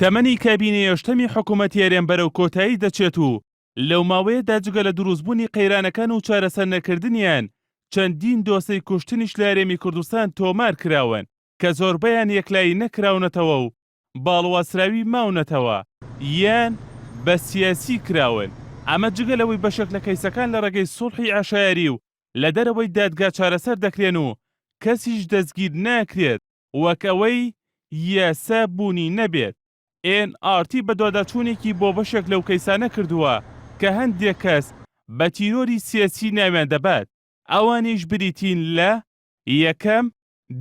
تەمەنی کابینەی هەشتەمی حکوومەتی هەرێم بەرەو کۆتایی دەچێت و لەو ماوەیەدا جگە لە دروستبوونی قەیرانەکان و چارەسەر نەکردنیان، چەندین دۆسێی کوشتنیش لە هەرێمی کوردستان تۆمار کراون کە زۆربەیان یەکلایی نەکراونەتەوە و باڵواسراوی ماونەتەوە یان بە سیاسی کراون، ئەمە جگە لەوەی بەشێک لە کەیسەکان لە ڕێگەی سوڵحی عەشایەری و لە دەرەوەی دادگا چارەسەر دەکرێن و کەسیش دەستگیر ناکرێت وەک ئەوەی یاسا بوونی نەبێت. ئێن ئاڕ تی بەدواداچوونێکی بۆ بەشێک لەو کەیسانە کردووە کە هەندێک کەس بە تیرۆری سیاسی ناویان دەبات، ئەوانیش بریتین لە، یەکەم،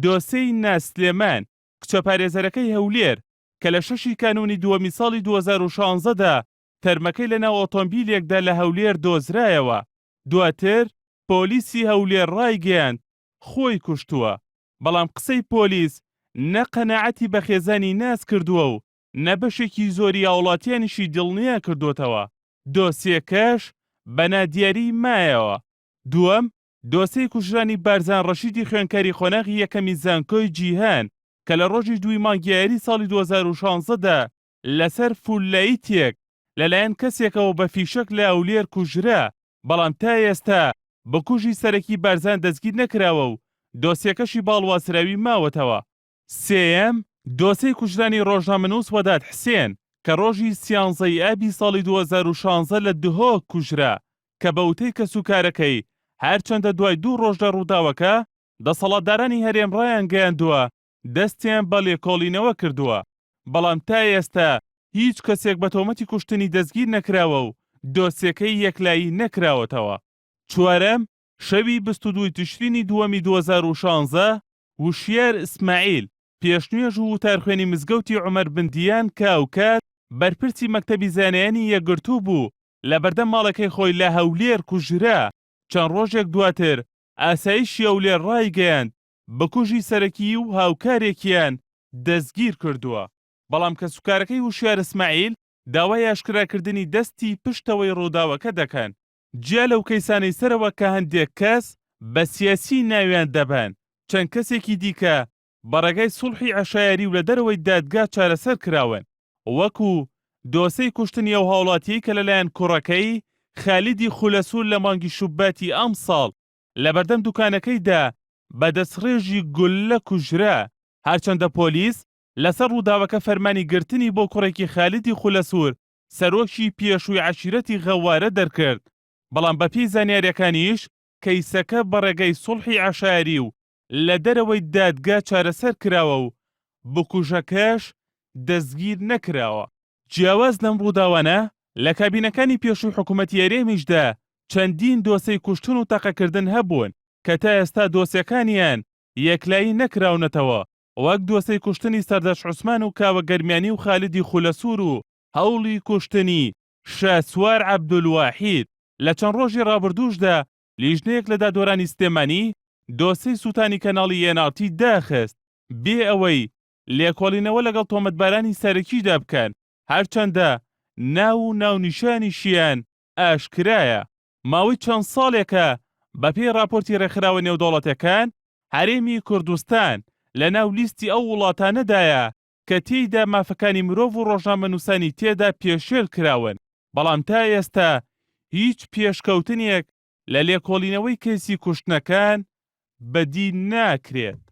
دۆسێی ناز سلێمان، کچە پارێزەرەکەی هەولێر کە لە شەشی کانوونی دووەمی ساڵی 2016 دا تەرمەکەی لەناو ئۆتۆمبیلێکدا لە هەولێر دۆزرایەوە، دواتر پۆلیسی هەولێر ڕایگەیاند خۆی کوشتووە، بەڵام قسەی پۆلیس نە قەناعەتی بە خێزانی ناز کردووە و نە بەشێکی زۆری هاوڵاتیانیشی دڵنیا کردۆتەوە، دۆسیەکەش بە نادیاری مایەوە. دووەم، دۆسێی کوژرانی بارزان ڕەشیدی خوێندکاری قۆناغی یەکەمی زانکۆی جیهان کە لە ڕۆژی دووی مانگی ئایاری ساڵی 2016 دا لەسەر فوللایتێک لەلایەن کەسێکەوە بە فیشەک لە هەولێر کوژرا، بەڵام تا ئێستا بکوژی سەرەکی بارزان دەستگیر نەکراوە و دۆسیەکەشی باڵوازراوی ماوەتەوە. سێیەم، دۆسێی کوژرانی ڕۆژنامەنووس وەدات حسێن کە ڕۆژی سیانزە ی ئابی ساڵی 2016 لە دهۆک کوژرا، کە بە وتەی کەسوکارەکەی، هەرچەندە دوای دوو ڕۆژ لە ڕووداوەکە، دەسەڵاتدارانی هەرێم ڕایانگەیاندووە دەستیان بە لێکۆڵینەوە کردووە، بەڵام تا ئێستا هیچ کەسێک بە تۆمەتی کوشتنی دەستگیر نەکراوە و دۆسیەکەی یەکلایی نەکراوەتەوە. چوارەم، شەوی 22 ی تشرینی دووەمی 2016، وشیار ئیسماعیل، پێشنوێژ و وتارخوێنی مزگەوتی عومەر بن دیان کە ئەوکات بەرپرسی مەکتەبی زانایانی یەکگرتوو بوو، لەبەردەم ماڵەکەی خۆی لە هەولێر کوژرا، چەند ڕۆژێک دواتر ئاسایشی هەولێر ڕایگەیاند، بکوژی سەرەکیی و هاوکارێکیان دەستگیر کردووە، بەڵام کەسوکارەکەی وشیار ئیسماعیل داوای ئاشکراکردنی دەستی پشتەوەی ڕووداوەکە دەکەن. جیا لەو کەیسانەی سەرەوە کە هەندێک کەس بە سیاسی ناویان دەبەن، چەند کەسێکی دیکە بە ڕێگای سوڵحی عەشایەری و لە دەرەوەی دادگا چارەسەر کراون، وەکو دۆسێی کوشتنی ئەو هاوڵاتیەی کە لەلایەن کوڕەکەی خالیدی خولەسوور لە مانگی شوباتی ئەمساڵ لەبەردەم دوکانەکەیدا بە دەستڕێژی گوللە کوژرا، هەرچەندە پۆلیس لەسەر ڕووداوەکە فەرمانی گرتنی بۆ کوڕێکی خالیدی خولەسوور سەرۆکی پێشووی عەشیرەتی غەوارە دەرکرد، بەڵام بەپێی زانیارییەکانیش کەیسەکە بە ڕێگای سوڵحی عەشایەری و لە دەرەوەی دادگا چارەسەر کراوە و بکوژەکەش دەستگیر نەکراوە. جیاواز لەم ڕووداوانە، لە کابینەکانی پێشووی حکوومەتی هەرێمیشدا چەندین دۆسێی کوشتن و تەقەکردن هەبوون کە تا ئێستا دۆسێکانیان یەکلایی نەکراونەتەوە، وەک دۆسێی کوشتنی سەردەشت عوسمان و کاوە گەرمیانی و خالیدی خولەسوور و هەوڵی کوشتنی شاسوار عەبدولواحید. لە چەند ڕۆژی ڕابردووشدا لیژنەیەک لە دادوەرانی سلێمانی دۆسێی سووتانی کەناڵی ئێن ئاڕ تی داخست بێ ئەوەی لێکۆڵینەوە لەگەڵ تۆمەتبارانی سەرەکیدا بکەن، هەرچەندە ناو و ناونیشانیشیان ئاشکرایە. ماوەی چەند ساڵێکە بەپێی ڕاپۆرتی ڕێکخراوە نێودەوڵەتیەکان، هەرێمی کوردستان لەناو لیستی ئەو وڵاتانەدایە کە تێیدا مافەکانی مرۆڤ و ڕۆژنامەنووسانی تێدا پێشێل کراون، بەڵام تا ئێستا هیچ پێشکەوتنێک لە لێکۆڵینەوەی کەیسی کوشتنەکان بەدی ناکرێت.